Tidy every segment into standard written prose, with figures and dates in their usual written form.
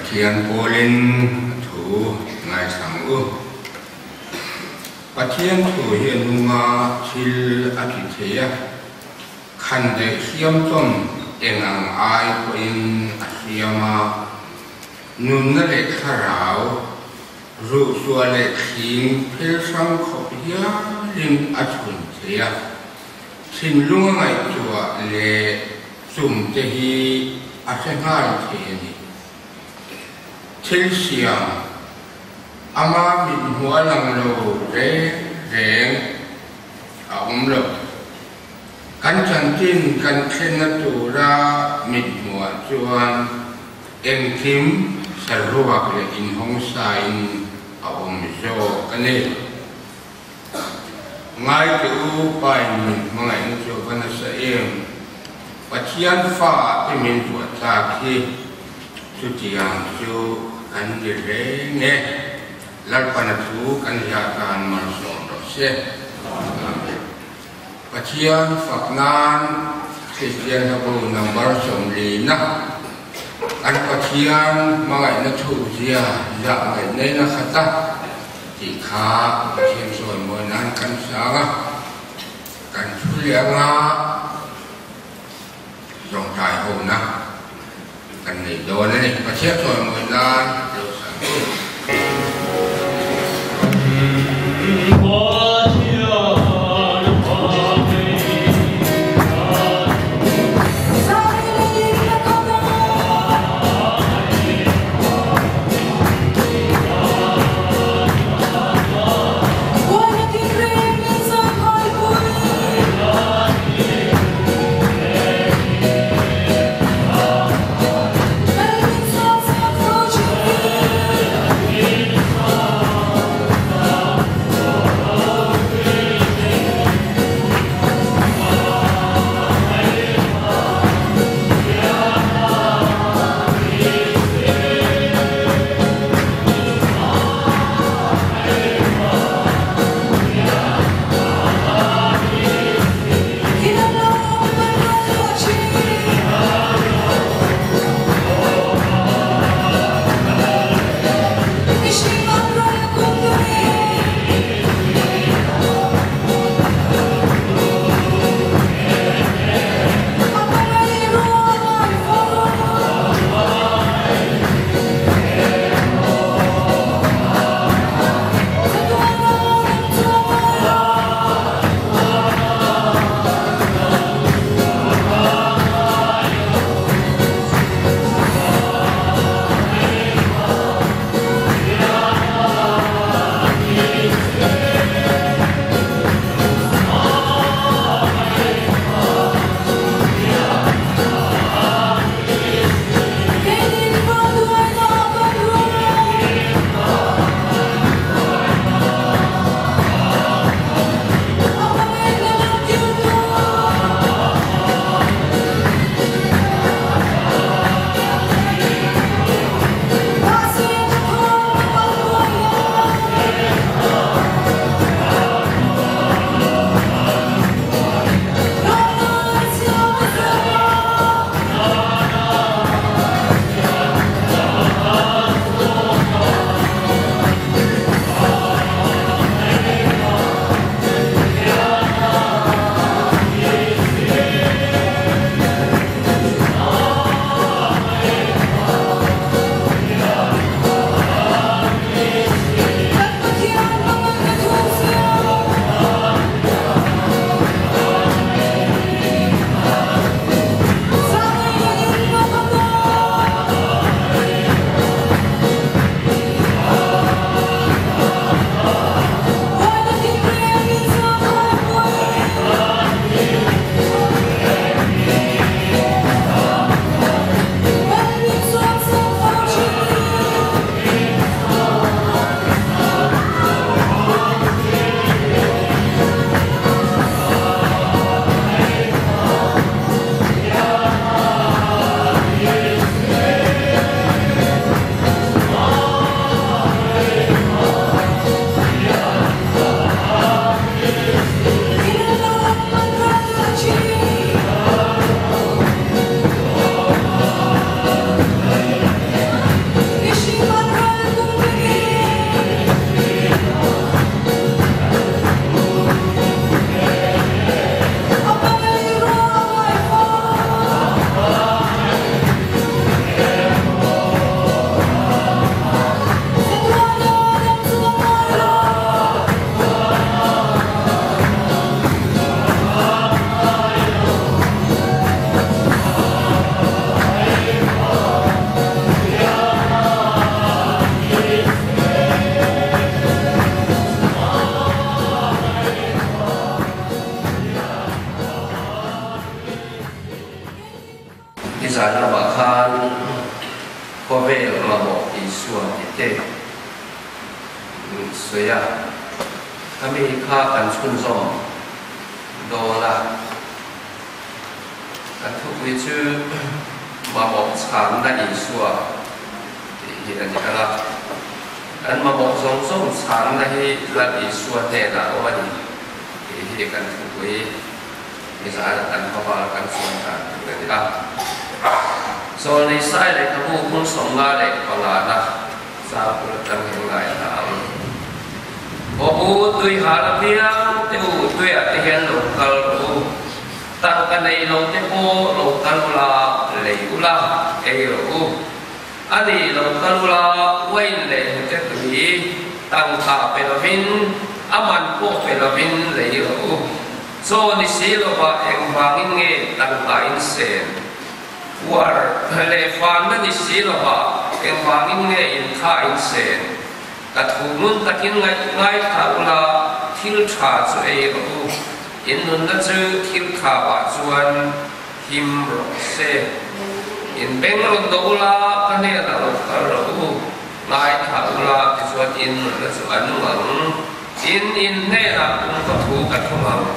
Pathian pawlin a thu ngaithla ang u. Pathian thu hi a nunga thil a ti thei a, khandaih hriamtawm eng ang ai pawhin a hriam a, nunna leh thlarau, ruhsuah leh thling phel hrang khawp hialin a chhun thei a, thinlung a ngaihtuah leh chum te hi a hre nghal thei a ni. Thil siam, ama mit hmuh a lang lo reng reng a awm lo. Kan chanchin kan thlenna tura mit hmuhah chuan engkim saruak leh inhawng sain a awm zawk a ni. Ngai teh u, Pain min hmangaihna chu a va nasa em? Pathian fa te min vuah tlak hi chutiang chu kan ni reng e. Lalpana thu kan hia tan malsawm rawh se. Amen. Pathian fak nan Kristian hlabu number 40 na kan Pathian hmangaihna thuhzia zah ngaihnain a khat a tih kha Pathian sawi mawi nan kan sang a, kan thu leh anga tawngtai hona kan nei dawn a ni. Pathian sawi mawi nan lo sang u. tawhah khan khawvel mamawh Isua tih te sawi a, khami kha kan chhunzawm dawn a. Kan thupui chu mamawh chhanna Isua tih hi a ni ang a. Kan mamawh zawng zawng chhanna hi Lal Isua hnenah a awm a ni tih hi kan thupui nizan kan hmabal kan chuan dan tur a ni a. Zawlnei Sai lehkhabu hmun 55na changkul atang hi ngaithla ang. Aw u, tui hal apiang te u, tuiah te hian lo kal rawh u. Tangka nei lo te pawh lo kal ula, lei ula, ei rawh u. A ni, lo kal ula, uain leh hnute tui tangka pe lovin, a man pawh pe lovin lei rawh u. Chaw ni si lovah engvangin nge tangka in sen? Uar leh fanna ni si lovah engvangin nge in tha in sen? Ka thu ngun takin ngaithla ula, thil tha chu ei rawh u. In nunna chu thil tha-ah chuan him rawh se. In beng rawn dawh ula, ka hnenah rawn kal rawh u. Ngaithla ula, tichuan in nunna chu a nung ang. In in hnenah kum ka thu ka thum ang.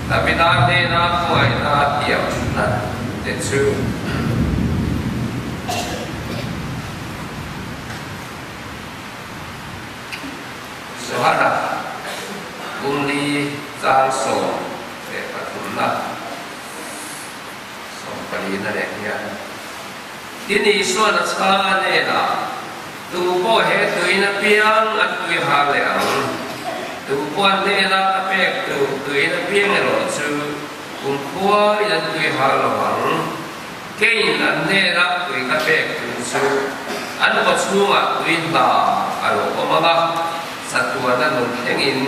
Davida hnena khawngaihna tiam hlat te chu. Johana Bungli chang 13 na 14 na leh hian Tin Isuan a chhang a hnenah, Tu pawh he tuin apiang an tui har leh ang, tu pawh an hnena ka pek tur tuin apiang erawh chu kumkhua in an tui har lo ang. Keiin an hnena tui ka pek tur chu an kaw chhungah tui hna a lo awm ang a, chatuana nun thlengin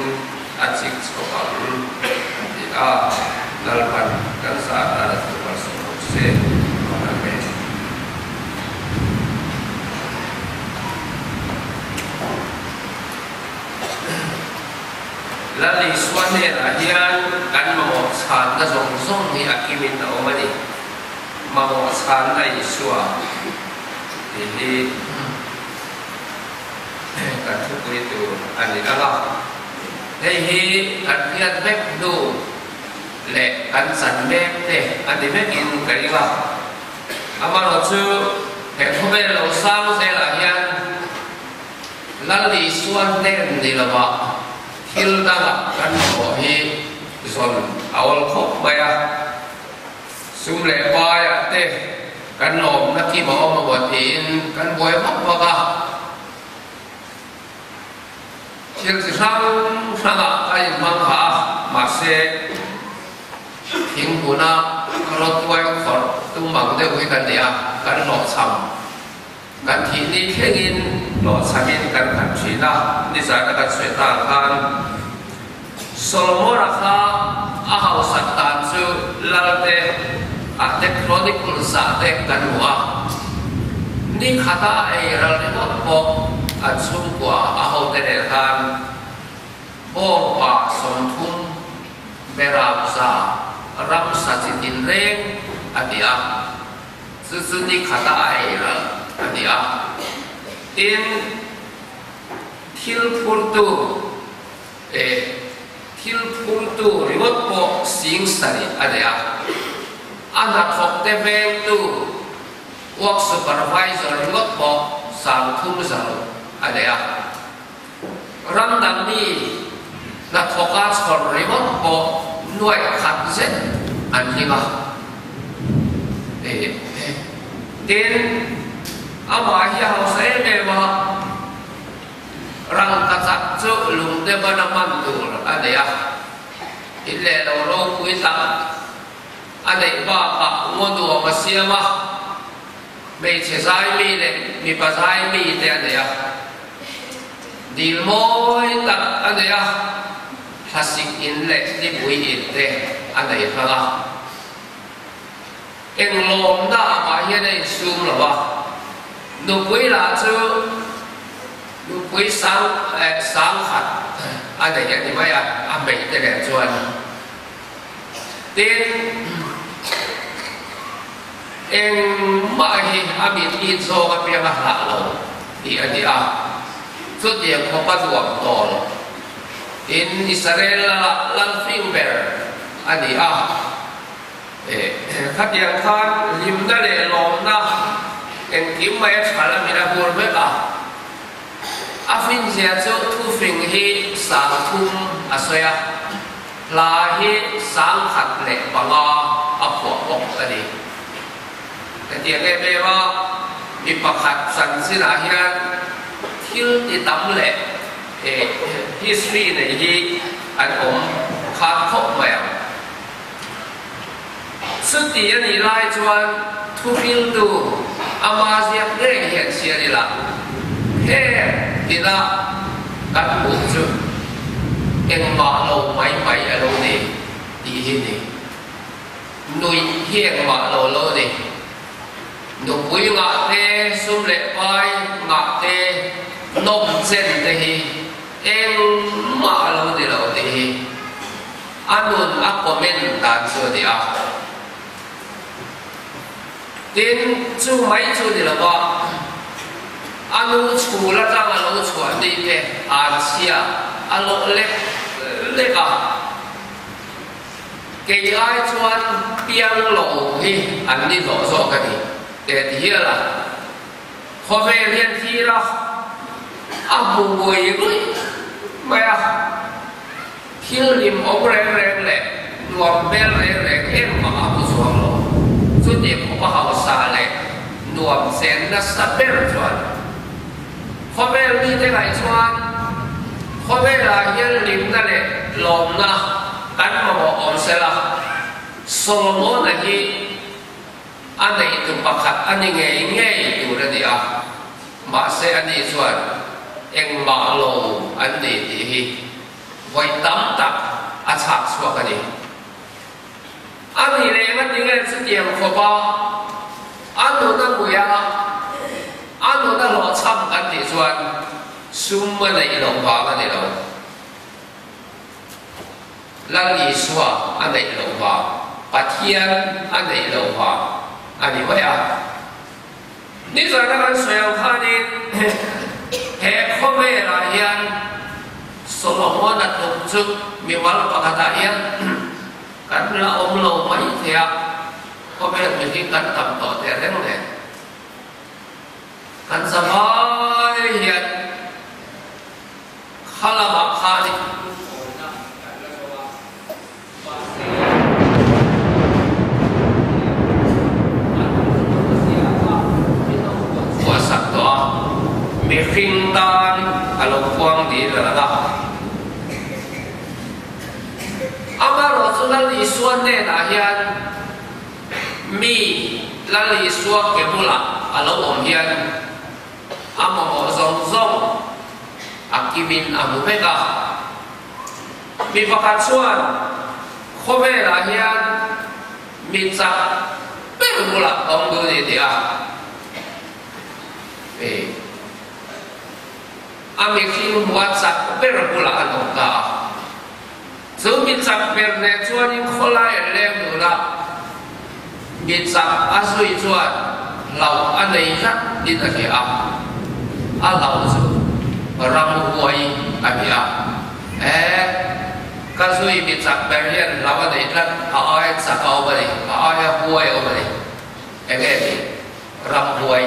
a chik chho ang, a ti a. Lalpan kan zah dan a thu kalsawn rawh se. Amen. Lal Isua hnenah hian kan mamawh chhanna zawng zawng hi a kimin a awm a ni. Mamawh chhanna Isua tih hi kan thupui tur a ni ang a. Hei hi kan hriat vek hnu leh kan chan mek te a ni vekin ka ring a. Amaherawhchu he khawvel lo sang zelah hian Lal Isua hnen ni lovah thil dangah kan mamawh hi zawn a awl khawp mai a. Sum leh paiah te kan lawmna kim a awm emaw tiin kan buai vak vak a. Thil chi hrang hrangah ka inhmang phah a, mahse thinghmuna rawtuai khawrh tum ang deuh hi kan ni a, kan hlawhchham. Kan thih ni thlengin hlawhchhamin kan khat thin a, nizan a kan sawi ta ang khan Solomon-a kha a hausak dan chu Lalte ah te Chronicles ah te kan hmu a, ni khata a ei ral ringawt pawh an chhungkua a hote nen khan bawngpa 30 beramza ramsa chi tinreng a ti a. Chu chu ni khata a ei ral a ni a. Tin, thil phurtu eh thil phurtu ringawt pawh 7000 a nei a. A hnathawk te vengtu work supervisor ringawt pawh 300 a nei a. Ram dang mi hnathawka chhawr ringawt pawh nuaih khat zet an hlim a. Tin, amah hi a hausa em em a, rangkachak chu lungte bana hman tur a nei a, in leh lo ropui tak a neih bakah ngaw nuam a siam a, hmeichhe zai mi leh mipa zai mi te a nei a. Dil mawi tak a nei a, thlasik in leh nipui in te a nei hlang a. Eng lawmna amah hian a insum lo a, nupui lah chu nupui sang eh sangkhat a nei a ni mai a, a hmei te nen chuan. Tin, engmah. a mit it zawng apiang a hlah lo tih a ni a. Chutiang khawpa nuam tawl in Israel lala lal fing ber a ni a. Khatiang khan hlimna leh lawmna engkim mai a tha lamin a hur vek a. A finzia chu thufing hi 3000 a sawi a, hla hi 1005 a phuah bawk a ni. Hetiang em em a mi pakhat chanchinah hian thil ti tam leh history nei hi an awm khat khawp mai ang. Chuti a nih lai chuan thuhriltu ama ziak ngei hian chhiar ila, heng tina kan hmuh chu engmah lo mai mai a lo ni tih hi ni. Nuih hi engmah lo lo ni. Nupui ngah te, sum leh pai ngah te, nawm chen te hi engmah a lo ni lo tih hi. A nun a comment dan chu a ni a. Tin, chu mai chu ni lo va, a nu chhul atang a lo chhuah ni te an chhia a lawh lek lek a. Kei ai chuan piang lo hi an ni hlawh zawk a ni, te ti hial a. Khawvel hian thil a a hmu ngui ngui mai a. Thil hlim awm reng reng leh nuam hmel reng reng engmah a hmu chuang lo. Chutiang khawp a hausa leh nuam chen nasa ber chuan khawvel mite ngaih chuan khawvelah hian hlimna leh lawmna kan mamawh awm sela, Solomon-a hi a neihtu pakhat a ni ngei ngei tur a ni a, mahse ani chuan engmah lo an ni tih hi vawi tam tak a chhak chhuak a ni. A nih leh enga ti nge chutiang khawpa a nun a hmui a, a nun a hlawhchham kan tih chuan sum a neih loh vang a ni lo. Lal Isua a neih loh vang, Pathian a neih loh vang a ni mai a. Nizana kan sawi ang khanin he khawvelah hian Solomon-a tluk chu mimal pakhatah hian kan la awm lo mai thei a, khawvel mihring kan tam tawh teh reng nen. Kan zavai hian Kha lamah khan i lungawina kan la zawng a, mahse an lungawina zia kha min lo puan chhuah sak tawh a, mihring tan a lo puang dil a lang a. Amaherawhchu Lal Isua hnenah hian mi Lal Isua ke bulah a lo awm hian, A mamawh zawng zawng a kimin a hmu vek a. Mi pakhat chuan khawvelah hian mi chak ber bulah awm duh ni tih a ti. A mihring hmua chak ber bulah an awm ta a. Chu mi chak ber nen chuanin khawlai an leng dun a, mi chak a zui chuan hlauh a nei tlat in a hria a, a hlauh chu ramhuai a ni a. E, ka zui mi chak ber hian hlauh a nei tlat, a aia chak a awm a ni, a aia huai a awm a ni. Enge ni? Ramhuai.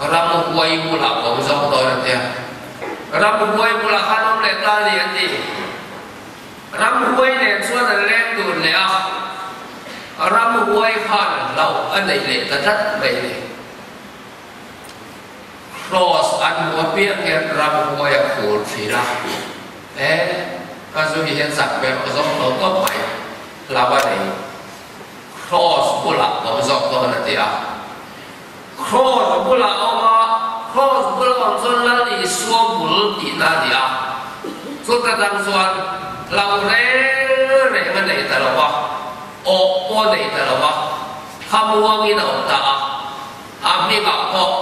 Ramhuai bulah ka awm zawk dawn a tia. Ramhuai bulah khan awm leh ta a ni an ti. Ramhuai nen chuan an leng dun leh a, ramhuai khan hlauh a neih leh ta tlat mai a ni. Kraws an hmu apiang hian ramhuai a khur thin a, e, ka zui hian chak ber aw zawk lo tawp mai, hlau a nei. Kraws bulah ka awm zawk dawn a ti a. Kraws bulah a awm a, kraws bula awm chuan Lal Isua bul tihna a ni a. Chuta dang chuan hlau reng reng a nei ta lo va, awh pawh a nei ta lo va, thlamuangin a awm ta a. A hmingah pawh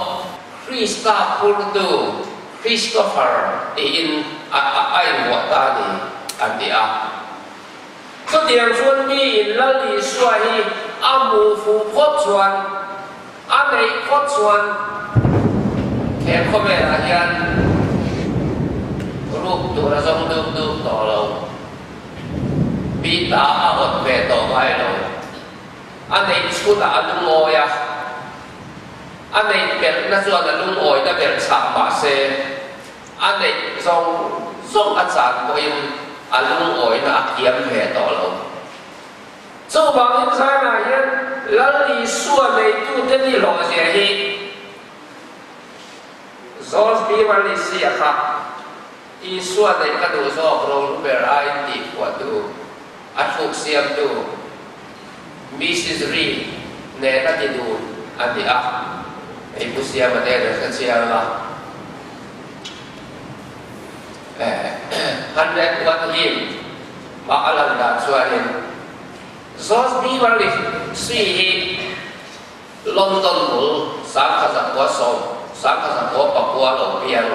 Krista phurtu Christopher tiin a a invuah ta a ni, an ti a. Chutiang chuan miin Lal Isua hi a hmuh fuh phawt chuan. A neih phawt chuan he khawvelah hian ruk tur a zawng duk duk tawh lo. Mi ta a awt ve tawh ngai lo. A neih chhunah a lungawi a, a neih belhna chuan a lungawina belh chhah mah se, a neih zawng zawng a chan pawhin a lungawina a kiam ve tawh lo. Chuvangin China hian Lal Isua neitute nihlawhzia hi George B. Malaysia kha Isua neih ka duh zawk ro ber aiin tih phuahtu, a thluk siamtu Mrs. Reed nen a ti dun a ni a, hei Pu Siama nen an hre chiang a. 101 hymn. Mah a lan dan chuanin George Beverly Sri hi London bul 1910, 1909 lo piang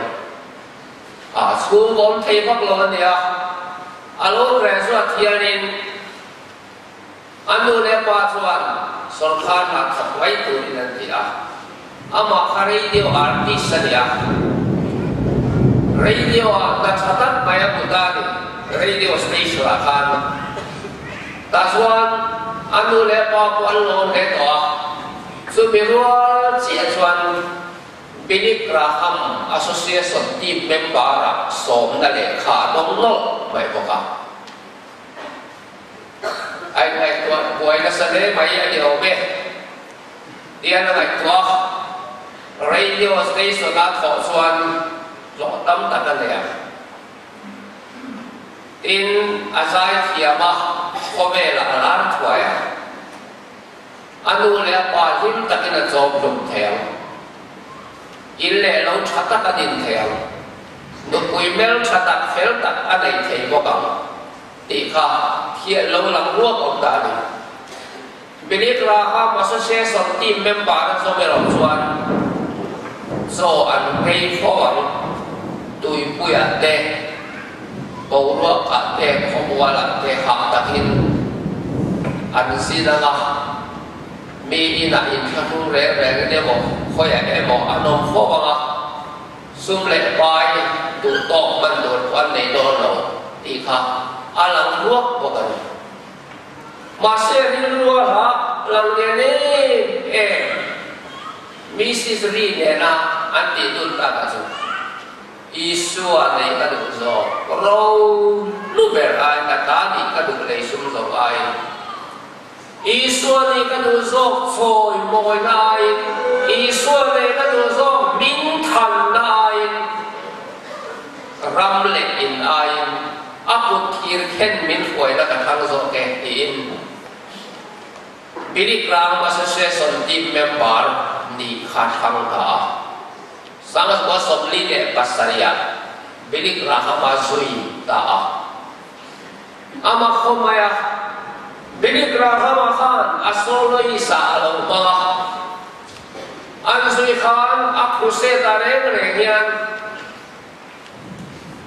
a, chhungkawm thei vak lo a nia. A lo graduate hianin a nu leh pa chuan sawrkar hna thawk mai turin an ti a. Amah kha radio artist a ni a, radio ah hna tha tak mai a hmu ta a ni, radio station ah khan. Tah chuan a nu leh a pa pawh an lawm hle tawh a, chumi rual chiah chuan Billy Graham Association team member ah sawmna lehkha a dawng nawlh mai bawk a. A inngaihtuah buai nasa hle mai a ni awm e. Tian a ngaihtuah a, radio station a thawh chuan hlawh tam tak a nei ang. Tin, a zai thiam a, khawvelah a lar thuai ang. A nu leh a pa hlim takin a chawm hlum thei ang. In leh lo tha tak a din thei ang. Nupui hmel tha tak fel tak a nei thei bawk ang tih kha thiah lo lang ruak awm ta a ni. Billy Graham Association team member a zawm erawh chuan chaw an nghei fo ang, tuipuiah te, boruakah te, khawmualah te hah takin an zin ang a, mi inah inthlahrung reng rengin emaw khawiah emaw an awm fo ang a, sum leh pai duh tawk hman tur pawh an nei dawn lo tih kha a lang ruak bawk a ni. Mahse rilru a hlah lang lian em em. Mrs Ri nena an tih dun takah chu Isua neih ka duh zawk, ro hlu ber aiin ka ta nih ka duh lei sum zawk aiin Isua nih ka duh zawk chawi mawina aiin Isua neih ka duh zawk hming thanna aiin ram leh in aiin A kut thir khen min hruaina ka thlang zawk e, tiin Billy Graham Association team member nih kha thlang ta a. Sangha 47 ah Billy Graham a zui ta a. Amah khaw mai a, Billy Graham a khan a soloist ah a lo hmang a. An zui khan a crusade ah reng reng hian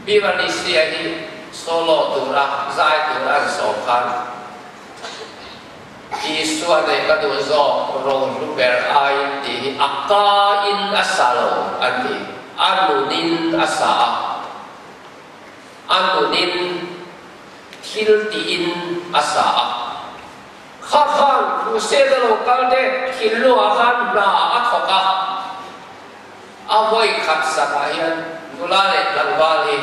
Pi Vanisia hi solo tura zai tura an sawm khan Isua nei ka duh zawk rohlu ber aiin tih hi a kain a sa lo an ti. A nunin a sa a, a nunin thil tiin a sa a. Kha khan crusade a lo kal te thinlungah khan hna a thawk a. A vawi khat sakah hian nula leh tlangval hi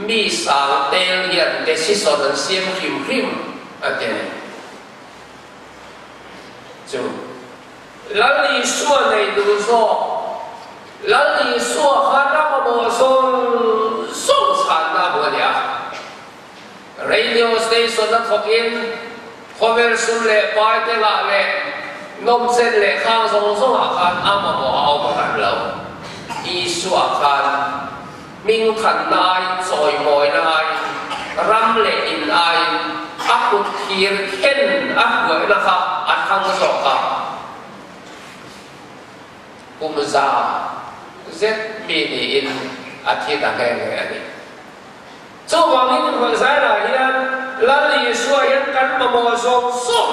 mi sang tel hian decision an siam hrim hrim a ti a ni. Chu Lal Isua nei duh zawk, Lal Isua kha ram mamawh zawng zawng chhanna a hmu a ni a. Radio station a thawkin khawvel sum leh pai te ngah leh nawmchen leh khang zawng zawngah khan a mamawh a awm hran lo. Isua khan hming thanna aiin chawimawina aiin ram leh in aiin a kut thir khen a hruaina kha a thlang zawk a. Kum zet mi niin a thi ta nghe nghe a ni. Chuvangin Hruaizairah hian Lal Isua hian kan mamawh zawng zawng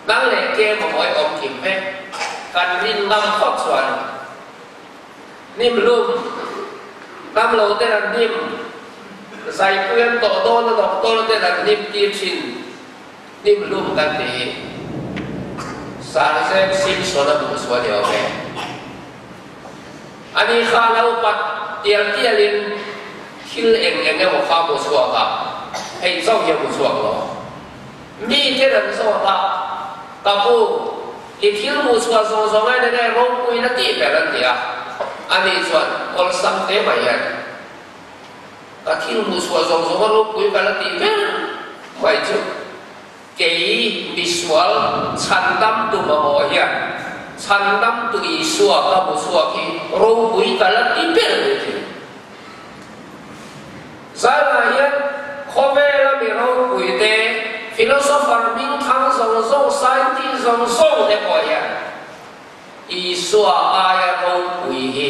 nang leh ke mamawh i awm kim vek. Kan rin ngam phawt chuan hnim hlum dam lo ten an hnim, zaipui an tawh dawn a doctor ten an hnim tir thin hnim hlum kan ti hi Sir James Simpson a hmuh sual ni awm e. Ani kha lo pat tial tial in thil eng eng emaw kha a hmu chhuak a, hei chauh hi a hmu chhuak lo. Mi ten an zawt a, Ka pu, i thil hmuh chhuah zawng zawng en enge ropuina tih ber an ti a. Ani chuan awlsam te mai hian, Ka thil hmuh chhuah zawng zawnga ropui ka la tih ber mai chu kei misual chhandam tu mamawh hian chhandam tu Isua ka hmu chhuak hi ropui ka la ti ber mai thin. Zaiah hian khawvela mi ropui te, philosopher hmingthang zawng zawng, scientist zawng zawng te pawh hian Isua aia ropui hi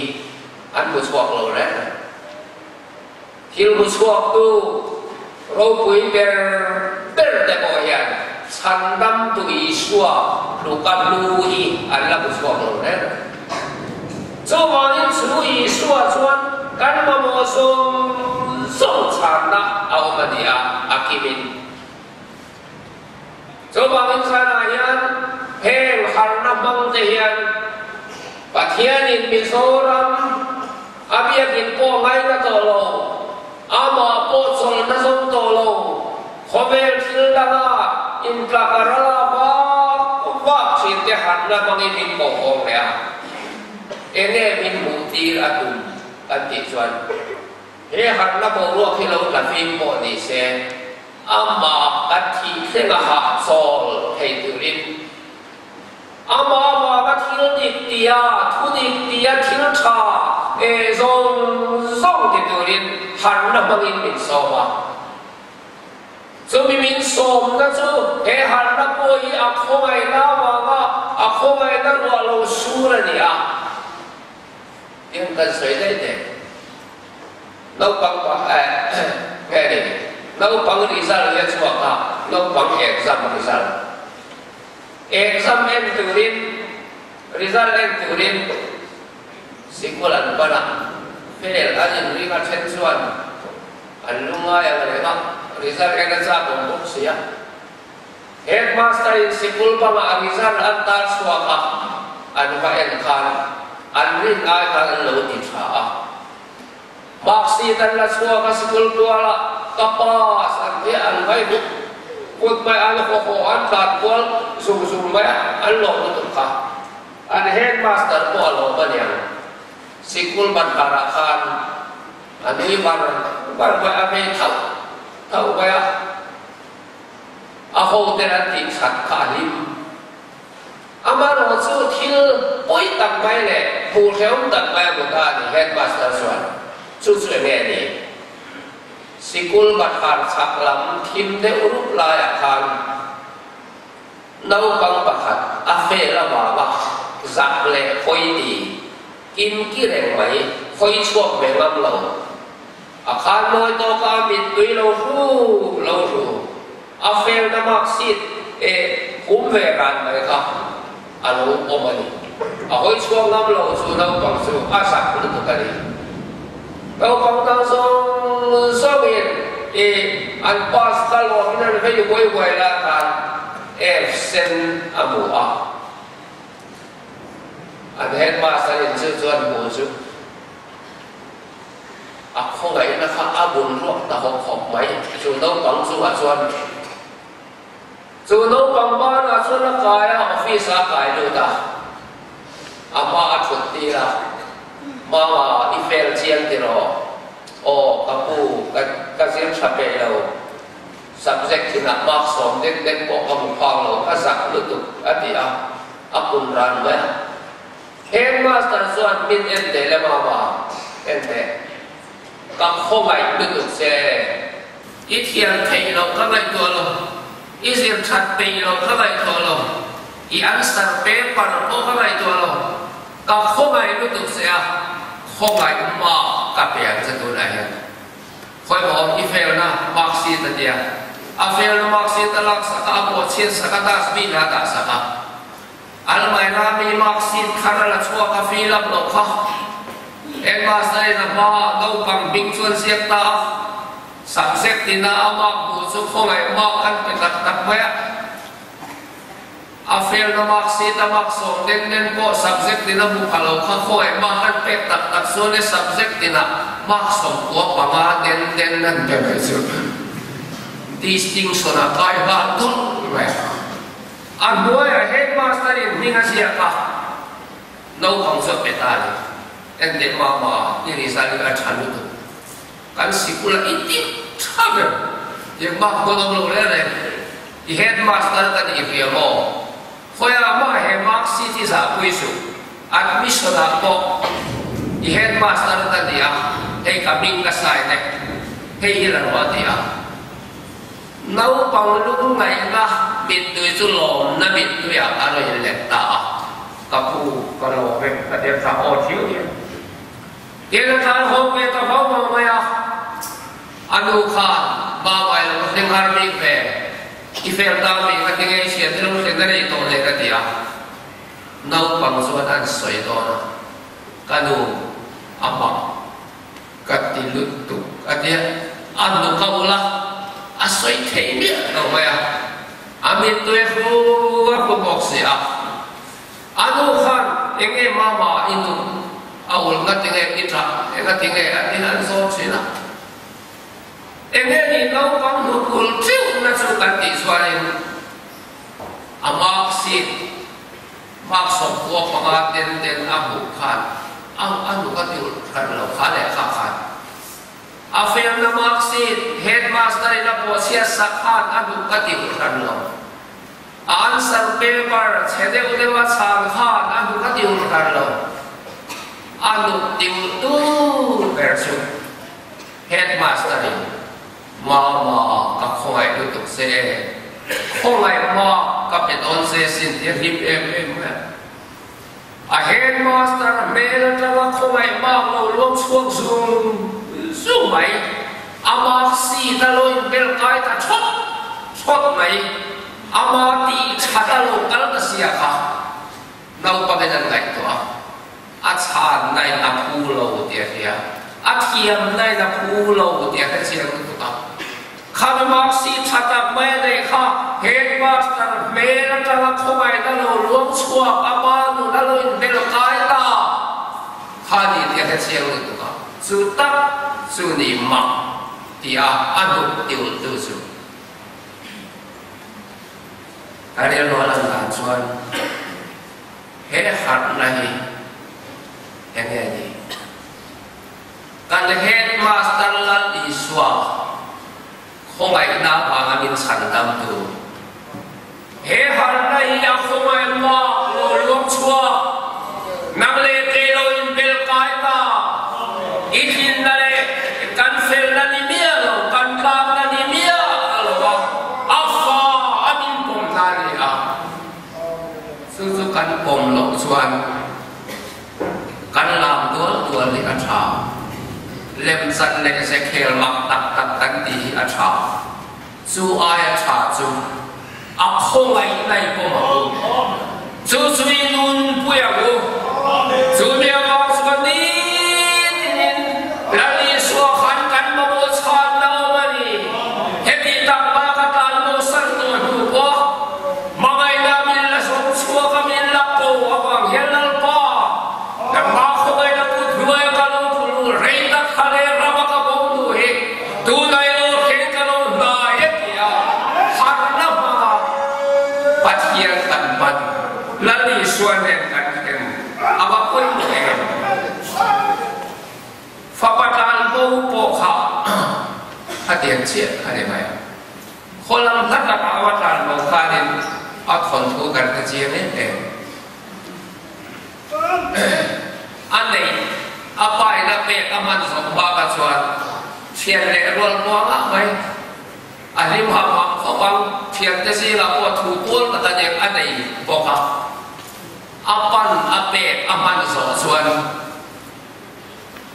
an hmu chhuak lo reng. Thil hmu chhuaktu ropui ber ber te pawh hian chhandamtu Isua hluka hlu hi an la hmu chhuak lo reng. Chuvangin chu Isua chuan kan mamawh zawng zawng chhanna a awm a ni a, a kimin. Chuvangin zanah hian heng harna hmang te hian Pathianin Mizoram a biakin pawh ngaina tawh lo, amah pawh chawlhna zawng tawh lo, khawvel thil danga intlak a ral a vak vak thin te harna hmangin min kawhhawm leh a. Enge min hmuh tir a tum kan tih chuan he harna boruak hi lo tla fim pawh ni se amah kan thih thleng a hahchawl thei turin amah vanga thil dik tia thu dik tia thil tha e zawng zawng ti turin harna hmangin min sawm a. Chumi min sawmna chu he harna pawh hi a khawngaihna avanga a khawngaihna ruah lo sur a ni a, tin kan sawi daih teh. Naupang pa eh nge ni naupang result hi a chhuak a, naupang exam result. Exam en turin result en turin sikul an pan a, fail an inring a then chuan An lungngai ang reng a, result en a chak awm bawk si a. Headmaster in sikul bangah a result an tar chhuak a, an va en khan an rin ai khan an lo ti tha a. Mark sheet an la chhuak a sikul tualah ka pass an ti a, an vai vut vut mai a, an haw haw an tlan kual zung zung mai a, an lawm lutuk kha. An headmaster pawh a lawm a niang. Sikul banhlarah khan A nui var var mai a, vei thauh thauh mai a, a ho ten an tih that kha a hlim. Amaherawh chu thil pawi tak mai leh hmuh hrehawm tak mai a hmu ta a ni, Headmaster chuan chu chu enge a ni? Sikul bathlar chhak lam thim deuh rup laiah khan naupang pakhat a fel avanga zak leh hawi ti Kim ki reng mai, hawi chhuak ve ngam lo. A khan mawi tawk a mittui lo hru lo hru. A felna mark sheet e hum ve ran mai kha a lo awm a ni. A hawi chhuak ngam lo chu naupang chu a zak lutuk a ni. Naupang dang zawng zawngin e an pass kha lawmin an vei huai huai lai khan F sen a hmu a. An headmaster in chu chuan hmu chu a khawngaihna kha a bun ruak ta hawk hawk mai. Chu naupang chungah chuan chu naupang banah chuan a kai a, office ah a kai lut a, a hma a thut tir a, Mama i fel chiang tiraw? Aw ka pu, ka zir tha peih lo. Subject thinah mark sawm dek dek pawh ka hmu phak lo, ka zak lutuk a ti a, a kun ran mai a. Headmaster chuan min en teh le mama, en teh. Ka khawngaih lutuk che. I thiam theih loh ka ngaihtuah lo, i zir that peih loh ka ngaihtuah lo, i answer paper pawh ka ngaihtuah lo, ka khawngaih lutuk che a, khawngaih mark ka pe ang che tunah hian. Khawimaw i felna mark sheet a tia. A felna mark sheet a lak sak a, a pawh chhiat sak a, dustbin ah a dah sak a. Almaira mi mark sheet thar a la chhuak a fill up loh kha headmaster in a hmaah naupang hming chuan ziak ta a, subject tina a mark hmuh chu khawngaih mark an pe tak tak mai a. A felna mark sheet a mark sawm den den pawh subject tina hmu pha lo kha khawngaih mark an pek tak tak chuan e subject tina mark 95 den den an pe mai chu distinction a kai nghal dawrh mai a. A hnuaiah headmaster in hming a ziak a, naupang chu a pe ta a ni. Enteh mama i result hi a tha lutuk. Kan sikul a i tih tha ber tiang bak dawn awm lo reng reng. I headmaster ka nih hria maw? Khawiah mah he mark sheet hi zahpui suh. Admission ah pawh i headmaster ka ni a, hei ka hming ka sign e, hei hi la rawh a ti a. Naupang lungngaihna mittui chu lawmna mittuiah a rawn inlet ta a, Ka pu, ka lawm e, ka ti a tha aw thiau hian. Tian a tlan haw ve ta vau vau mai a, a nu khan Babai lo thleng har bik ve, i fel ta mi ka ti ngei sia te lo thlen a nei tawh le ka ti a. Naupang chuan an sawi dawn a, Ka nu, a mak ka ti lutuk a ti a, a nu ka ul a, a sawi thei miah lo mai a, a mittui a hru a hru bawk si a. A nu khan eng nge mama i nu a ul nga tinge i tah enga tinge a ti han zawm thin a. Eng nge ni naupang hnuk ul teuh na chu kan tih chuanin a mark sheet mark 95 ten ten a hmuh khan a a hnuk a ti ulh hran lo kha lehkha khan a felna mark sheet headmaster in a pawhchhiat sak khan a hnuk a ti ulh hran lo. Answer paper chhe deuh deuh a chhan khan a hnuk a ti ulh hran lo. A hnuk ti ulh tu ber chu Headmaster in Mama ka khawngaih lutuk che e, khawngaih ma ka pe dawn che sin ti a hlim em em mai a. A Headmaster hmel atanga khawngaih mak lo luang chhuak zung zung mai, a mark sheet a lo inbel kai ta thawt thawt mai, ama tih that a lo kal ta sia kha naupangin an ngaihtuah a, a chhanna in a phu lo tih a hria, a thiamna in a phu lo tih a hrechiang lutuk a. Khami mark sheet tha tak mai a neih kha headmaster hmel atanga khawngaihna lo luang chhuak a pa nun a lo inbel kai ta kha ni tih a hrechiang lutuk a, chu tak chu ni mak tih a a hnuk ti ulh tu chu. Ka rilru a lan dan chuan he harhna hi enge ni? Kan Headmaster Lal Isua khawngaihna avanga min chhandamtu. He harhna hi a khawngaih mak lo luang chhuak, nang leh kei lo inbel kai ta. I tlinna leh kan felna ni miah lo, kan tlakna ni miah lo a, a fa a min pawmna a ni a. Chu chu kan pawm loh chuan Kan lam dual dual hi a tha. Lemchan leh zekhel mak tak tak kan tih hi a tha. Chu aia tha chu a khawngaih nai pawm ang u. Chu chu i nunpui ang u. Chu mi avang chuan nitinin Lal Isua khan kan mamawh chhanna awm a ni. Heti tak bak a tlan bosan tawh hnu pawh Hmangaihna min la zawng chhuak a min la ko avang hian Lalpa, nangmah khawngaihna kut hnuaia ka lo tlu rei tak kha leh rama ka bo hnu hi tunah i lo thleng ka lo hnai e tia harhna hmanga Pathian kan hman Lal Isua nen kan thlen a va pawimawh em? Fapa tlan bo pawh kha khatiang chiah a ni mai ang. Khaw lam hla takah a va tlan lo khanin a thawnthu kan hre chiang em em. A neih a paina pek a hman zawh hma kha chuan thian leh rual muang ah mai a hlim ham ham khawp ang, thiante zingah pawh thu pawl tak a nek a nei bawk a. A pan a pek a hman zawh chuan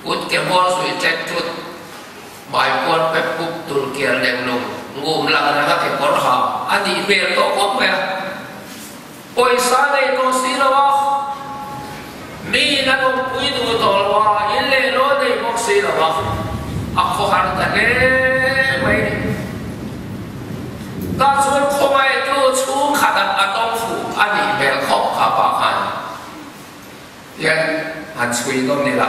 Kut ke hmawr zui ṭet ṭut, hmai puar pep pup tul kiar leng lung, ngum lang reng a kekawr ha a nih hmel tawh khawp mai a. Pawisa nei tawh si lo a, miin an awmpui duh tawh lo a, in leh lo nei bawk si lo a, a khawhar ta hle mai ni. Tah chuan khawngaihtu chhungkhat ah a tawng fuh a nih hmel khawp kha pa khan hian han chhui nawm ni la,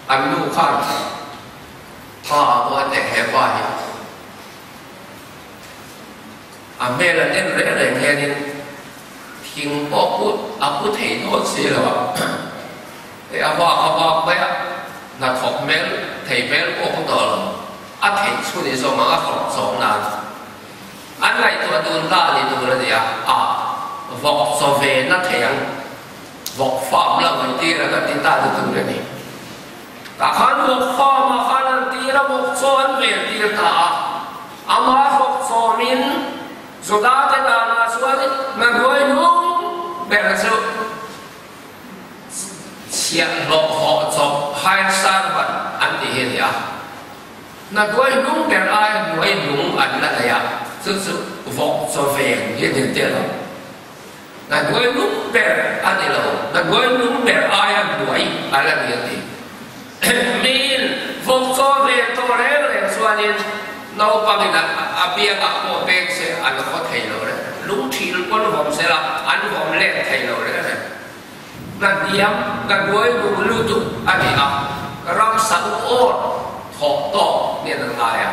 an nu khan tha a pawh a teh he pa hi. A hmel an en reng reng hianin thing pawh put a pu thei dawn si lo a, hei a vak a vak mai a, hnathawk hmel thei hmel pawh pu tawh lo, a theih chhun i zawng ang a hlawk chawng nan an ngaihtuah dun ta ni tur a ni a, a vawk chaw ve na thei ang, vawk farm la ngaih tir ang a ti ta ni tur a ni. Tah khan vawk farm ah khan an tir a, vawk chaw an vel tir ta a. Amah vawk chawmin Juda te danah chuan na hnuai hnung ber chu chhiahhlawh hawh chawp hire servant an ti hi a ni a. Na hnuai hnung ber ai hnuai hnung an la nei a, chu chu vawk chaw ven hi a ni tel ang. Na hnuai hnung ber a ni lo, na hnuai hnung ber aia hnuai a la ni a ti. Miin vawk chaw ven tawh reng reng chuanin naupangin a biangah pawh peng se an haw thei lo reng. Lungthil pawn vawm sela an vawm let thei lo reng reng. Na hniam, na hnuai hnung lutuk a ni a, ramsa u awr thawk tawk nen an ngai a.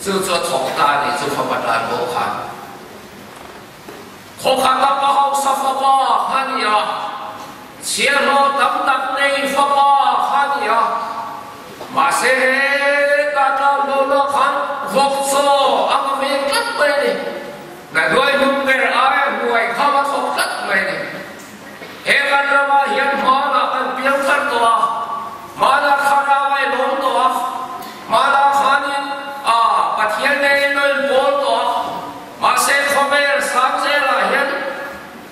Chu chu a thawk ta a nih chu fapa tan pawh khan. Khawkhat a pa hausa fapa a ni a, chhiahhlawh tam tak nei fapa a ni a. Mahse heta tlangvawnah khan vawk chaw a hma ve tlat mai a ni. Na hnuai hnung ber aia hnuai kha va thawk tlat mai a ni. He kan ramah hian hmanah kan piang thar tawh a, hmanah thlarau a inawm tawh a, hmanah khanin a Pathian nei nawi pawl tawh a, Mahse khawvel sang zelah hian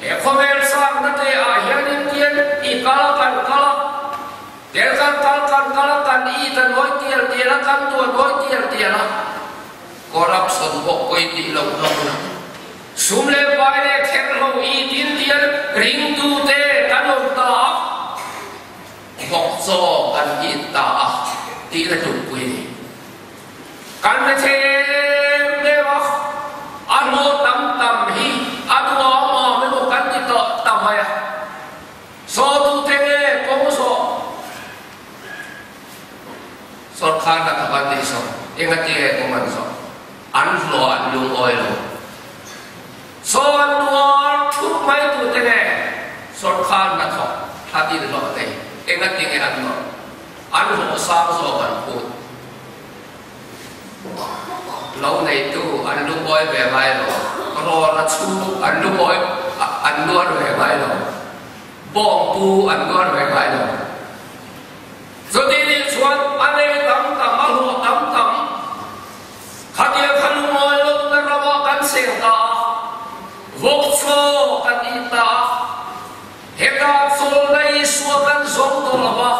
he khawvel sangna te ah hian in tian i kal a kan kal a, tel kan kal kan kal a kan it a nawi tial tial a kan tuah nawi tial tial a, corruption pawh pawi tih loh hlawm a, sum leh pai leh therhlo it in tian ringtu te kan awm ta a, vawk chaw kan it ta a tih na tumpui a ni. Kan hre them deuh a, a hlawh tam tam hi a duhawm awm emaw kan ti tawh ta mai a. Zawhtute nge kawng zawh sawrkar hna thawk an tih saw, engati nge kawng an zawh? An hlawh an lungawi lo. Saw an duhawm thup mai tute nge sawrkar hna thawk thla tin hlawh te, engati nge an nawrh? An hlawh sang zawk an phut. Lo neitu an lungawi ve ngai lo. Rawra chhung an lungawi an nuar ve ngai lo. Bawngpu an nuar ve ngai lo. Chuti nih chuan a nei tam tam, a hlawh tam tam. Khatia kha lungawi lohna ramah kan cheng ta a, vawk chaw kan ih ta a. Heta chawlna Isua kan zawm tawh lo va,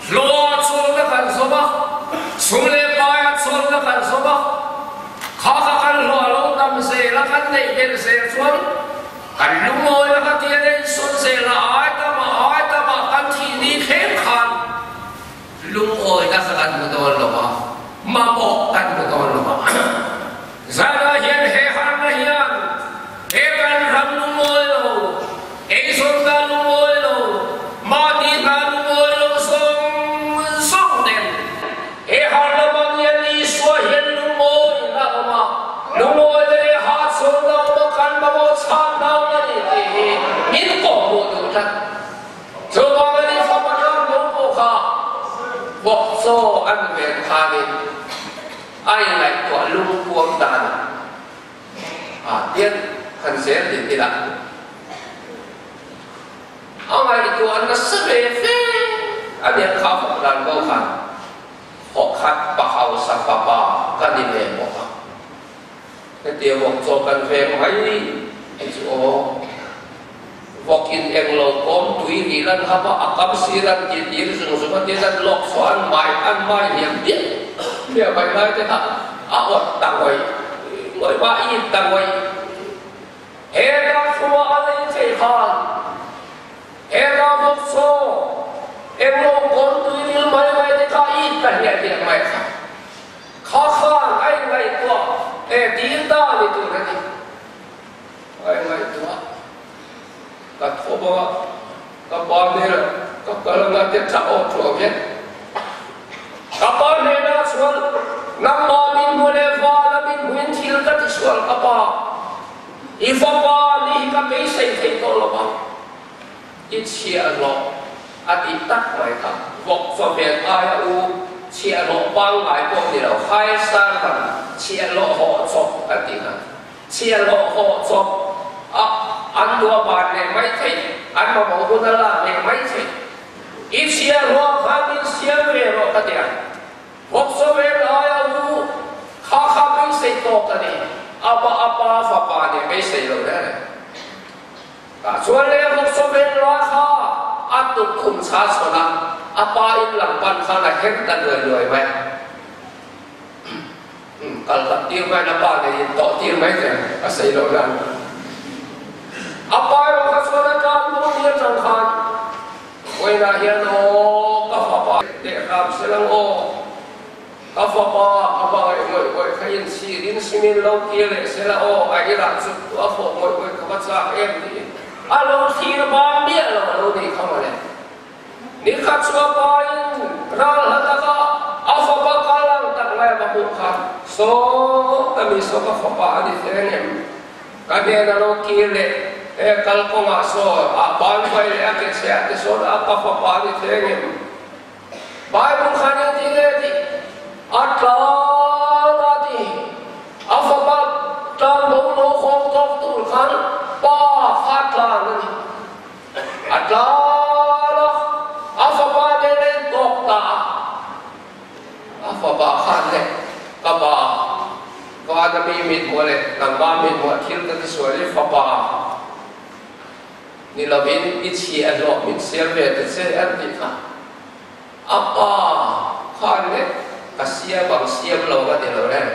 hlawha chawlna kan zawm a, sum leh paia chawlna kan zawm a, kha kha kan hlawh lo dam zel a, kan neih belh zel chuan kan lungawi a, ka tia nei sawn zel a, ai tama ai tama kan thih ni thleng khan lungawina kha kan hmu dawn lo va, mamawh kan hmu dawn lo va. Zanah hian he harna hian he kan ram lungawi lo, eizawnna lungawi lo, mahni hna lungawi lo zawng zawng nen he harna hmang hian Isua hian lungawi a awm a, lungawi leh hahchawlna awm a kan mamawh chhan hlang a ni tih hi min kawhhmuh duh tlat. Chuvang a ni fapa ram lo pawh kha vawk chaw an ven khanin A inngaihtuah lungpuam dan ah hian han zel din ila a ngaihtuah nasa ve fe a nia kha fawk dan pawh khan khawkhat pa hausa fapa ka ni ve bawk a hetia vawk chaw kan veng mai hi chu aw. Vawk in eng lo kawm tui ri lan hap a, a kam sir an ti tir zung zung a tin an lawk chhuah an mai an mai hliam piah piah mai lai te kha a awt ta ngawih ngawih va, i in ta ngawih. Heta thua a lei thei khan heta vawk chaw englo kawn tui ril mai mai te kha i ta hliah hliah mai kha. Kha khan a inngaihtuah e dil ta ni tur a ni. A inngaihtuah ka tho bawk a, ka pa hnenah ka kal anga te tha awk thuah hian ka pa hnenah chuan nangmah min hmu leh vana min hmuin thil ka ti sual ka pa, i fapa ni hi ka beisei thei tawh lo va, i chhiahhlawh a tih tak mai kha vawk chawhmeh aia u chhiahhlawh pangngai pawh ni lo, high servant chhiahhlawh hawh chawp a tih kha. Chhiahhlawh hawh chawp a an duah ban leh mai theih, an mamawh hun a lak leh mai theih. I chhiahhlawh kha min siam ve rawh ka ti a. Vawkchawmen aia u kha kha beisei tawk a ni. Ama a pa fapa nih beisei lo reng reng. Tah chuan le vawkchawmen lai kha a tukkhum chha chhawn a, a pa in lam pan khan a her ta luai luai mai a. Kal tak tir mai na pa nei in tawh tir mai teh a sei loh nan. A pa erawh kha chuan a tan hnu ni atang khan vawiinah hian aw ka fapa leh hram se lang aw ka fapa a hmangaih ngawih ngawih kha in chhir in simin lo kir leh se la aw a irah chuk tu a fawh ngawih ngawih ka va chak em tiin a lo thlir bang miah lo a lo nih kha mawle. Nikhat chu a pain ral hla taka a fapa kal ang tak mai a va hmuh kha, Saw, ka mi saw ka fapa a ni hle ngem? Ka hnena lo kir leh he kal kawngah saw a ban vai leh a ke chhe ah te sawn a ka fapa a ni hle ngem? Bible khan engtin nge a tih? A tlan a ti. A fapa tlan bo lo khawm tawk tur khan pa kha tlan a ni. A tlan a, a fapa nen a intawk ta a. A fapa khan le, Ka pa, vana mi mithmuh leh nangmah mithmuh thil ka tisual i fapa ni lovin i chhi a hlawh min siam ve ta che an tih kha. A pa khan le, Ka siam ang siam lo ka ti lo reng.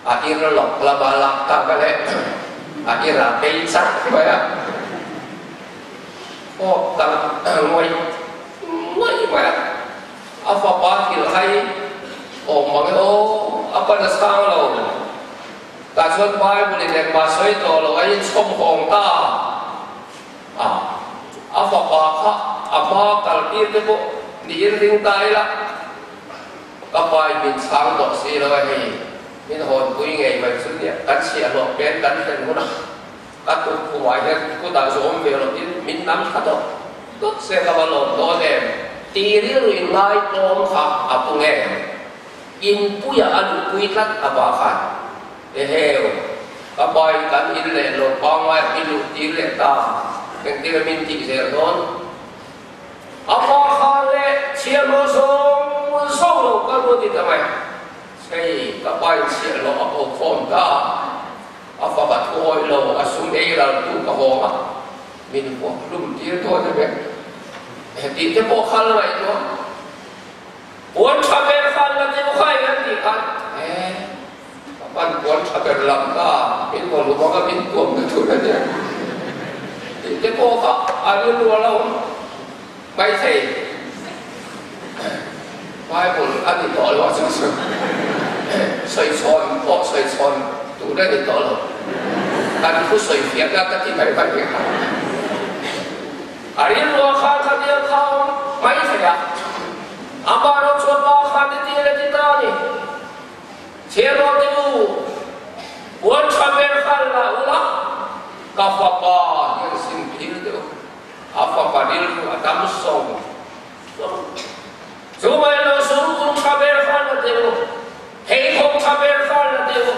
A ir lawk lama lak tak a leh a ir a bei chak mai a, khawp tak ngawih ngawih mai a, a fapa thil hai awm mang e aw, a pan a chhang lo. Tah chuan Bible in engmah sawi tawh lo a inchhawm hawng ta a, a fapa kha a hma kaltir te pawh niin ring ta ila. Ka pai min chhang tawh si lo a hei, min hawnpui ngei mai chu nia, kan chhiahhlawh pen kan thlen hunah ka tukkhumah hian kutah zawm ve loh in min nam thla dawt dawt se ka va lawm dawn em? Ti rilru in ngaitlawm kha a pu nge? Inpuia a luhpui tlat a pa khan, Eheu, ka pai kan in leh lo pangngai i luh tir leh ta, engtin a min tih zel dawn? A pa kha leh chhiahhlawh zawng zawng lo kal maw ti ta mai. Hei, ka pa in chhiahhlawh a ko khawm ta a, a fapa thu awih lo, a sum ei ral tu ka hawng a, min huap hlum tir dawn em em? Tih te pawh kha la ngaihtuah. Puan tha ber khan la deuh kha eng an tih khan, e, ka pan puan tha ber lam ta, min vaw hlum ang a, min tuam na tur a nia. Tih te pawh kha a rilru a lo awm maithei. Bible a ni tawh lo a chu chu sawi chhawn pawh sawi chhawn tur a ni tawh lo. Kan thu sawi fiahna ka ti mai mai ve kha. A rilru a khan kha tia kha a awm maithei a, amah ro chuan pa khan ti ti le ti ta a ni. Chhiarrawh te u, puan tha ber khan la ula, ka fapa hian sim phil deuh, a fapa rilru a dam sawng sawng. Chu mai lo sum tha ber khan la teh u, pheikhawk tha ber khan la teh u,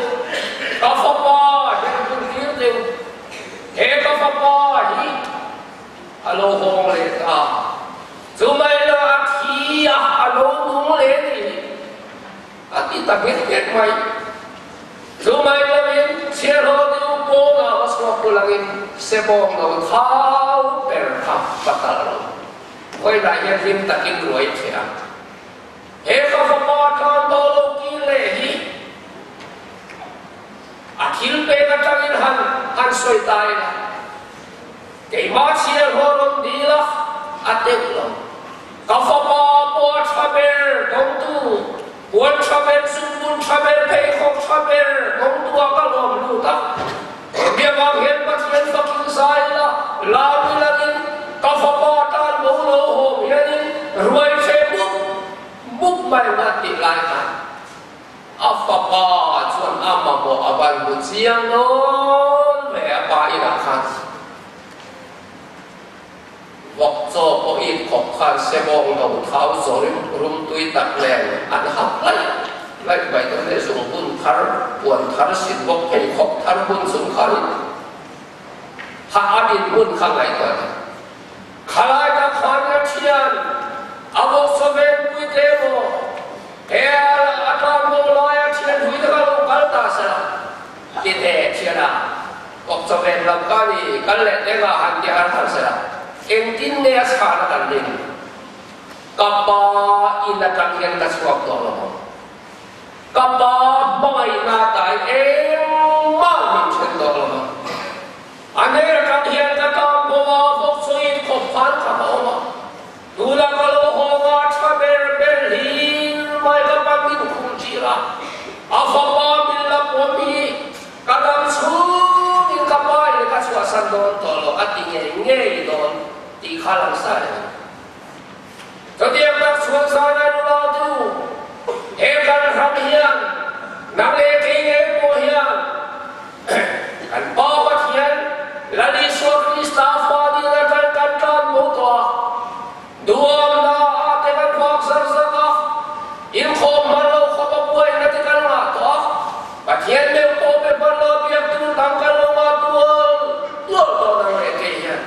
ka fapa hian hun tir teh u, he ka fapa hi a lo hawng leh ta. Chu mai lo a thi a, a lo nung leh ni hi a ti ta nghet nghet mai. Chu mai lovin chhiarhaw te u pawnah va chhuak bul angin sebawng lo thau ber kha va talh lo. Vawiinah hian hlim takin ruai theh a. He ka fapa tan tawh lo kir leh hi a thil pek atangin han. han sawi ta ila, keimah chhiarhlawh rawn dil a, a teuh lo. Ka fapa pawh a tha ber dawngtu, puan tha ber, zungbun tha ber, pheikhawk tha ber dawngtuah ka lawm lut a. Hemi avang hian Pathian fakin zai ila, lam ilanin ka fapa tan bo lo hawm hianin ruai hreh mup mup mai ang a tih lai khan a fapa chuan a mamawh a van hmu chiang dawn ve a pa inah khan. Vawk chaw pawh it khawp khan sebawng no thau zawrim rum tui tak nen an hap laih laih mai dawn e, zungbun thar, puan thar, sit bawk pheikhawk thar hun chung khanin ha a dinhmun kha ngaihtuah a ni. Khalai tak khan a thian a vawk chaw venpui te maw he a tan maw laia thian hui te kha lo kal ta sela ti teh thian a. Kawp chawven lam ka ni, kal leh teng ah han ti har har sela, engtin nge a chhan a kan rin? Ka pa in atang hian ka chhuak tawh lo ang. Ka pa hmangaihna tai engmah min then tawh lo ang. A ner atang hian ka tan bawm a, vawk chawin khawp khan ka va awm a. Tunah ka lo hawng a, tha ber ber hlir mai ka pa min khum tir a, a fapa min la pawm hi ka dam chhungin ka pa in ka chhuahsan dawn tawh lo a ti ngei ngei dawn tih kha lang sa reng a ni. Chutiang tak chhuan zana nula tu he kan ram hian nang leh kei ngei pawh hian Kan Pa Pathian, Lal Isua Krista fa ding atang kan tlan bo tawh a, duamna ah te kan vak zar zar a, inkhawm hman lo khawp a buaina te kan ngah tawh a, Pathian meuh pawh pe hman lo biak tur dang kan lo ngah tual tual tawh nang leh kei hian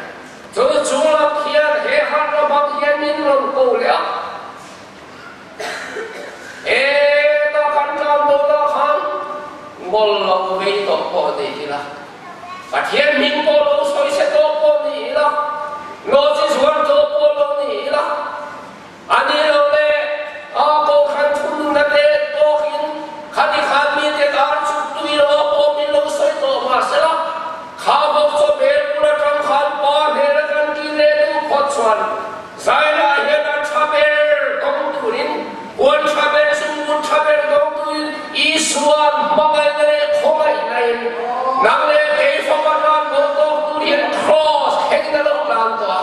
chu chunglam hian he harna hmang hian min rawn ko leh a. Heta kan tlan bo lah khan ngawl lo vei tawh pawh ni ila, Pathian hming pawh lo sawi se tawh pawh ni ila, nawhchi zuar tawh pawh lo ni ila, a ni lo le a kohhran thununna te tawkin khati khan mite tan chuk tui lo a pawh min lo sawi tawh mahsela, kha bawk chaw bel bul atang khan pa hnena kan kil leh duh phawt chuan Zaina hian a tha ber dawng turin, puan tha ber, zungbun tha ber dawng turin Isua'n hmangaihna leh khawngaihnain nang leh kei fapa tan lo tawk tur hian kraws thlengin a lo tlan tawh a.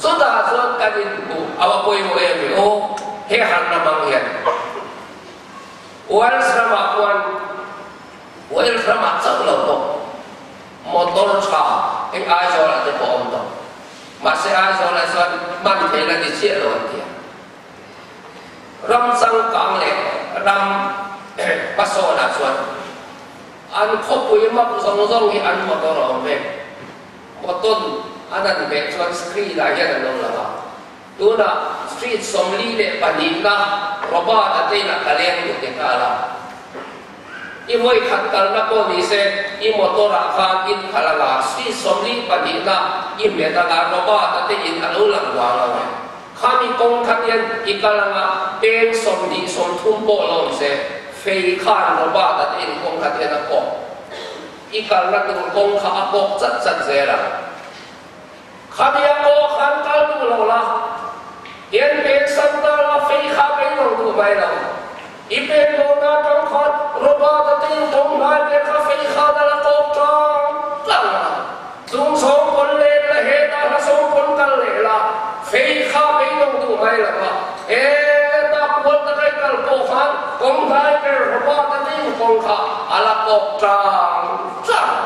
Chutah chuan kan inhmuh a va pawimawh em i aw, he harna hmang hian Wales ramah puan Wales ramah chauh lo pawh motor tha hei Aizawlah te pawh a awm tawh. Mahse Aizawlah chuan hman thei la ti chiah lo an ti a. Ram changkang leh ram hmasawnah chuan an khawpui mak zawng zawng hi an motor a awm vek. Motor an han hmeh chuan screen ah hian an lo lang a. Tunah street 42 na Robert a te inah ka leng duh ti nghal a. I vawi khat kalna pawh ni se, i motor ah khan in khalh anga street 42 na i hmet anga Robert a te in a lo lang vang lo e. Khami kawng khat hian i kal anga peng 20 30 pawh lo awm se, fei khan Robert a te in kawng khat hian a kawk. I kalna tur kawng kha a kawk chat chat zel ang. Khami a kawh khan kal duh lo la, tian peng san ta la fei kha beidawng duh mai lo. I pen dawn atang khan Robert a tin kawng hnai ber kha fei khan a la kawk tlang tlang a. Chung sawm pawn let la hetah hla sawm pawn kal leh la, fei kha beidawng duh mai lo a. Hetah kual taka i kal pawh khan kawng hnai ber Robert a tin kawng kha a la kawk tlang tlang a.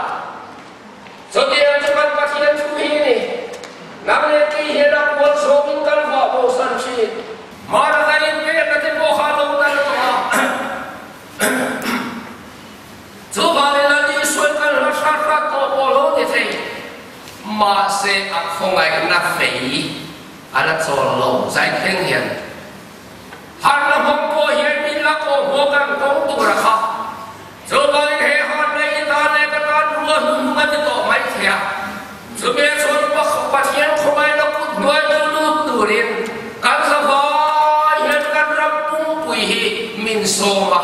Chutiang chu kan Pathian thu hi a ni. Nang leh kei hian a kual zawngin kan vah bosan thin. Hmana kan inpekna te pawh kha a lo dal tawh a. Chuvangin Lal Isuan kan hla hrat hrat tawh pawh lo ni thei. Mahse a khawngaihna fei a la chawl lo zai thleng hian harna hmang pawh hian min la kawh hmuak ang kawng tur a kha. Chuvangin he harna i tan leh ka tan rua hnuhnung a ti tawh mai thei a. Chumi a chuan Pathian khawngaihna kut hnuai chu lut turin kan zavai hian kan ram pumpui hi min sawm a.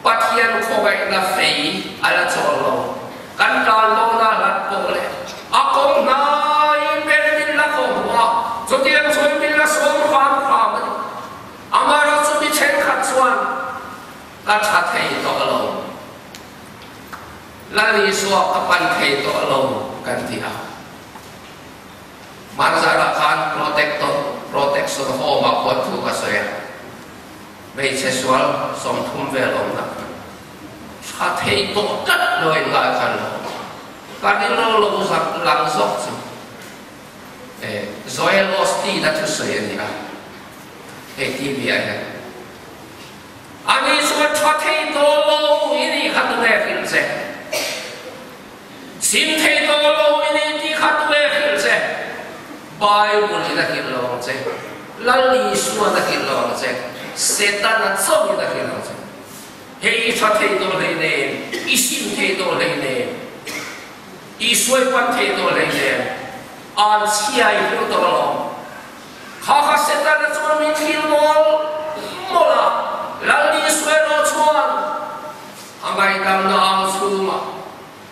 Pathian khawngaihna fei a la chawl lo. Kan. Lal Isua ka pan thei tawh lo kan ti a. Hmanzarah khan Protector Protection Home ah khuan thu ka sawi a, hmeichhe sual 30 vel awmna khan tha thei tawh tlat lo in ngai khan lo ka rilru lo zak lang zawk chu Joel Osteen a thusawi a ni a, hei TV ah hian. Ani chuan tha thei tawh lo i nih kha tunge hrilh che? Sim thei tawh lo i nih tih kha tunge hrilh che? Bible in a hrilh lo ang che, Lal Isuan a hrilh lo ang che, Setana chauhin a hrilh ang che. Hei i tha thei tawh hlei nen, i sim thei tawh hlei nen, i suai pan thei tawh hlei nen, an chhia i hrilh tawh lo. Kha kha Setana chuan min thil mawl mawlh a, Lal Isua erawh chuan a ngaihdamna ang chhungah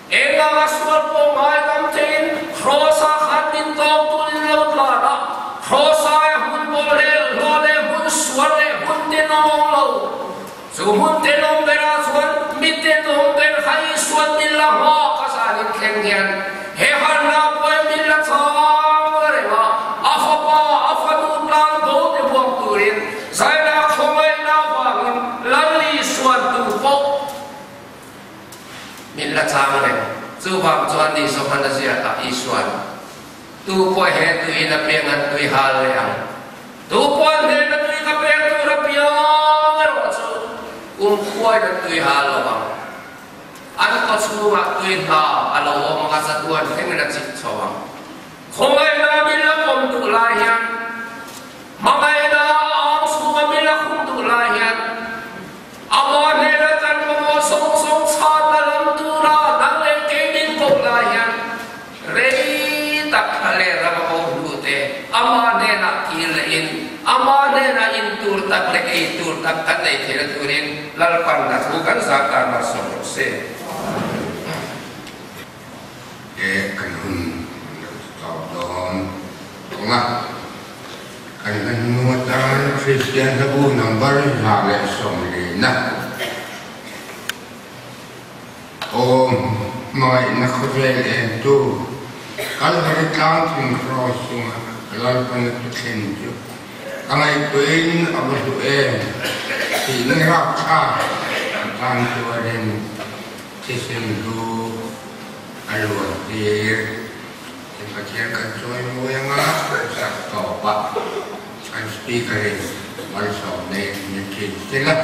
enganga sual pawh ngaidam theiin Kraws-ah khan min tawk turin lo tlan a, Kraws-ah e hun bawlh leh hlawh leh hun sual leh hun tenawm lo. Chu hmun tenawm berah chuan mi tenawm ber kha Isuan min la nghak a zanin thleng hian he harhna buai min la chang reng a, a fapa, a fanu tlan bo te buak turin zaina khawngaihna avangin Lal Isuan tu pawh min la chang reng. Chuvang chuan ni Johana ziakah Isuan tu pawh he tuiin a peng an tui hal leh ang. Tu puan hnena tui ka pek tur apiang erawh chu kum khuain an tui hal lo ang. An kaw chhungah tui hna a lo awm ang a, chatuan thlengin a chik chho ang. Khawngaihna min la pawm duh lai hian, hmangaihna a ang chhunga min la khum duh lai hian, amah hnena kan mamawh zawng zawng chhanna lam tura nang leh kei min koh lai hian, Rei tak thla leh ram a ko hnu te, ama hnenah kir lehin, ama hnenah in tur tak leh ei tur tak kan nei theihna turin Lalpan a thu kan zah tan a sawm rawh se. He kan hun kan lo ti tawp dawn thung a, kan hmanhnu atan Kristian hlabu number 140 na. Aw, hmangaihna khawvel entu, Kalvari tlang thing kraws chunga Lalpana thu thlen chu ka ngaihtuahin a va hlu em tih ni rapthlak a tan tuarin thisen hlu a luan tir. Tin Pathian kan chawi mawi anga kan sak tawp a, kan speaker in malsawm neiin min thin tel a,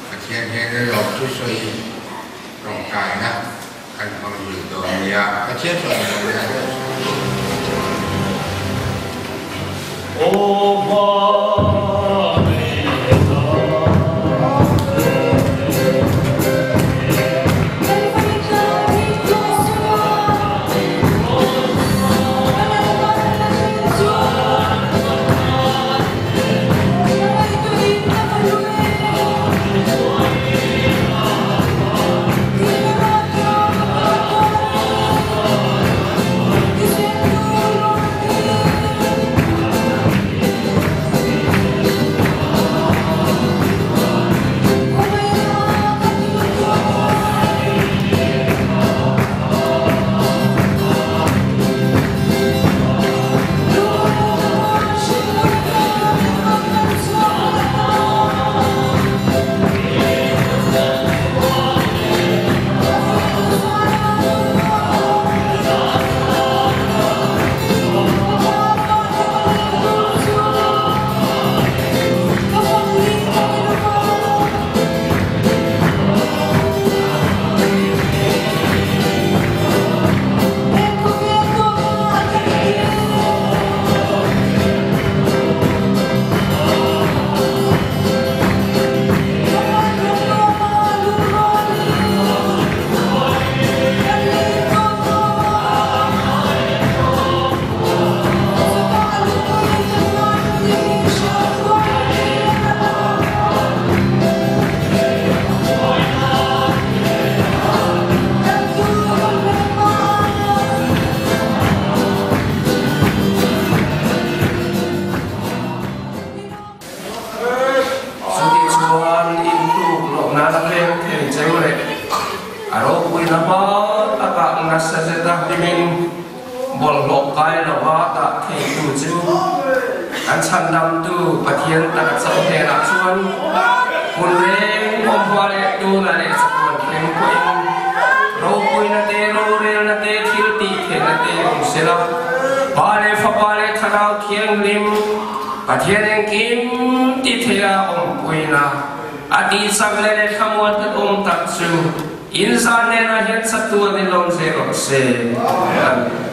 Pathian hian a lawm thu sawi tawngtaina kan hmang zui dawn nia. Pathian chuan a lo la dawn. chu kan Chhandamtu Pathian taka chauh hnenah chuan hun reng awm hma leh tuna leh chatuan thleng pawhin ropuina te, rorelna te, thil tih theihna te awm se la, Pa leh Fapa leh Thlarau Thianghlim Pathian engkim ti theiha awmpuina a tihchak leh leh thlamuan kan awm tak chu inzah hnenah hian chatuan in lawm zel rawh se. Amen.